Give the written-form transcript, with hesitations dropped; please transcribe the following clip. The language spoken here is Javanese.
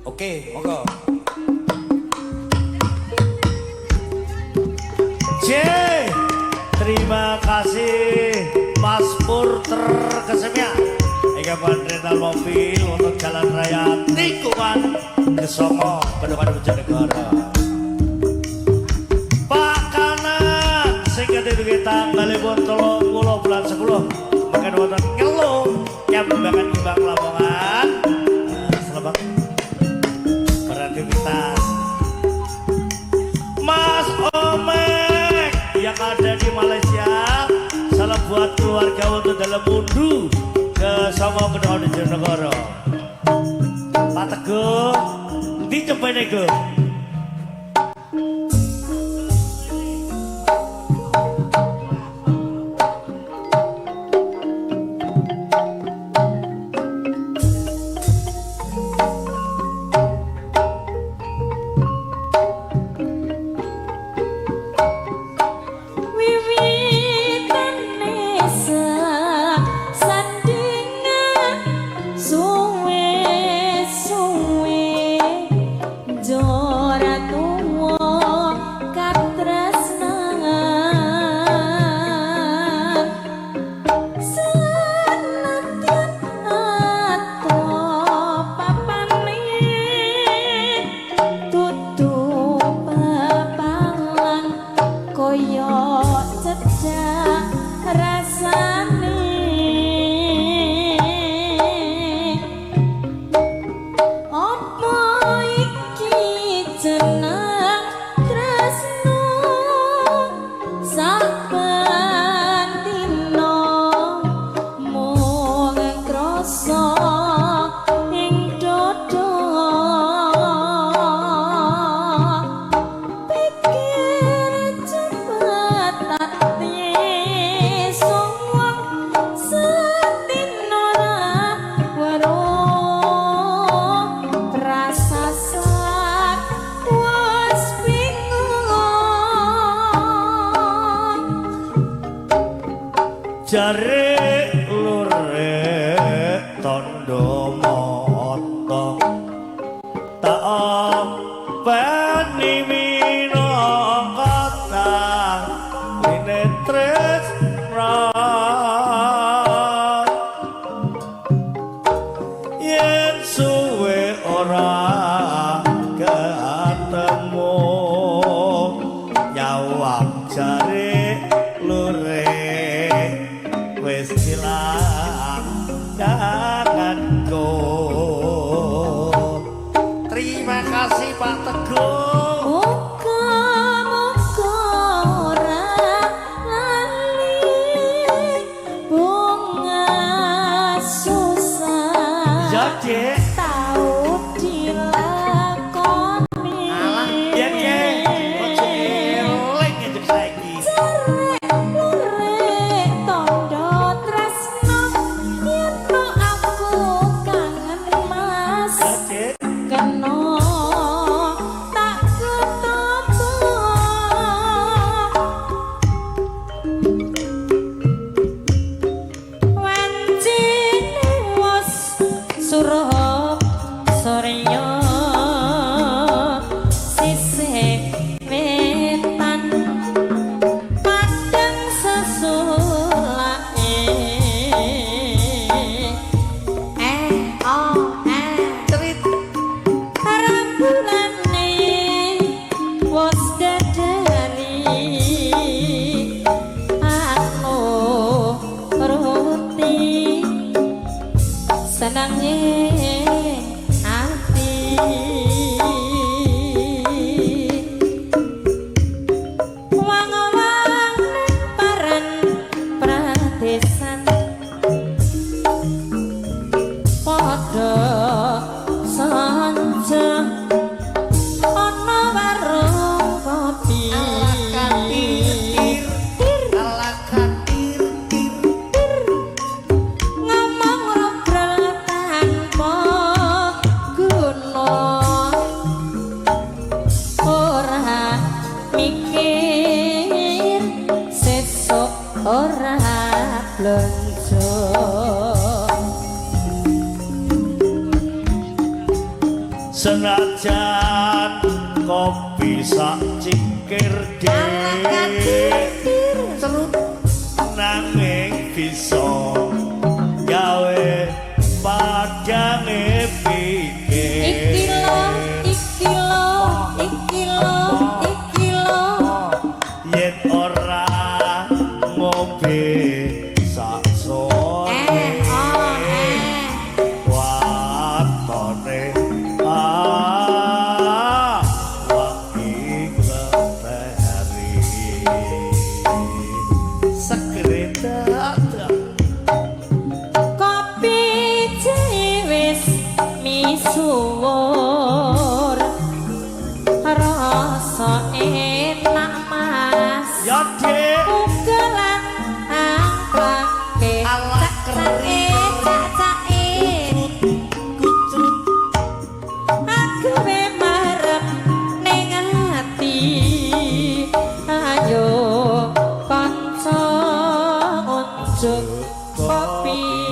Oke, monggo. C. Terima kasih Mas Pur terkesemia. Eka rental mobil untuk Jalan Raya Tikungan Kesongo, Bendungan Bojonegoro. Pak Kanan sing ketujuh tanggalipun 30 bulan 10 makan wonten Ngelo Nyambangan Imbang Lamongan. Selamat beraktivitas. Mas Omek yang ada di Malaysia, salam buat keluarga untuk dalam mundu ke Songo Kedua Bojonegoro. Pak Teguh, ndi cempene Guh? Wiwitane sandingan suwe suwe jora tuwa katresnan senadyan ato papane tutu pepalang kaya cecak rasane apa iki jeneng tresno saben dina mung krasa ing dada pikir cepet ati suwung sedina ra weruh prasasan wis bingung. Jare lure tondo motong tak openi minangka taline tresna yen suwe ora ketemu nyawang jare lure wis ilang tanganku. Terima kasih Pak Teguh. Muga-muga ora lali bunga susah Ya, Dek. Tau dilakoni. Alah, ya ke. Ojo eling njuk saiki. Jare lure tondo tresno yen to aku kangen Mas. Ya, Dek. Kena tak ketopo wancine wis surup surya sisih wetan padang sesulake eh oh eh Cerit. Rambulane wis dadari anu ruti senange ati wang-wang paran pradesan padha sanca ana warung kopi. Katir ala katir tir. Ngomong ngobrol tanpa guna ora mikir sesuk ora blonjo. Senajan kopi sak cingkir, Dik, Cerut. Nanging bisa gawe padange pikir. Iki lo, iki lo, iki lo, iki lo. Yen ora ngombe sak sore, Eh, oh, eh. watone ah waki keteri sekreta. Kopi wis misuwur, rasa enak, Mas. Ya, Dik. Ugelan angklake. Alah, cak-cake, cak-cake. Kucrut. Aku we marep ning ati, ayo kanca unjuk kopi.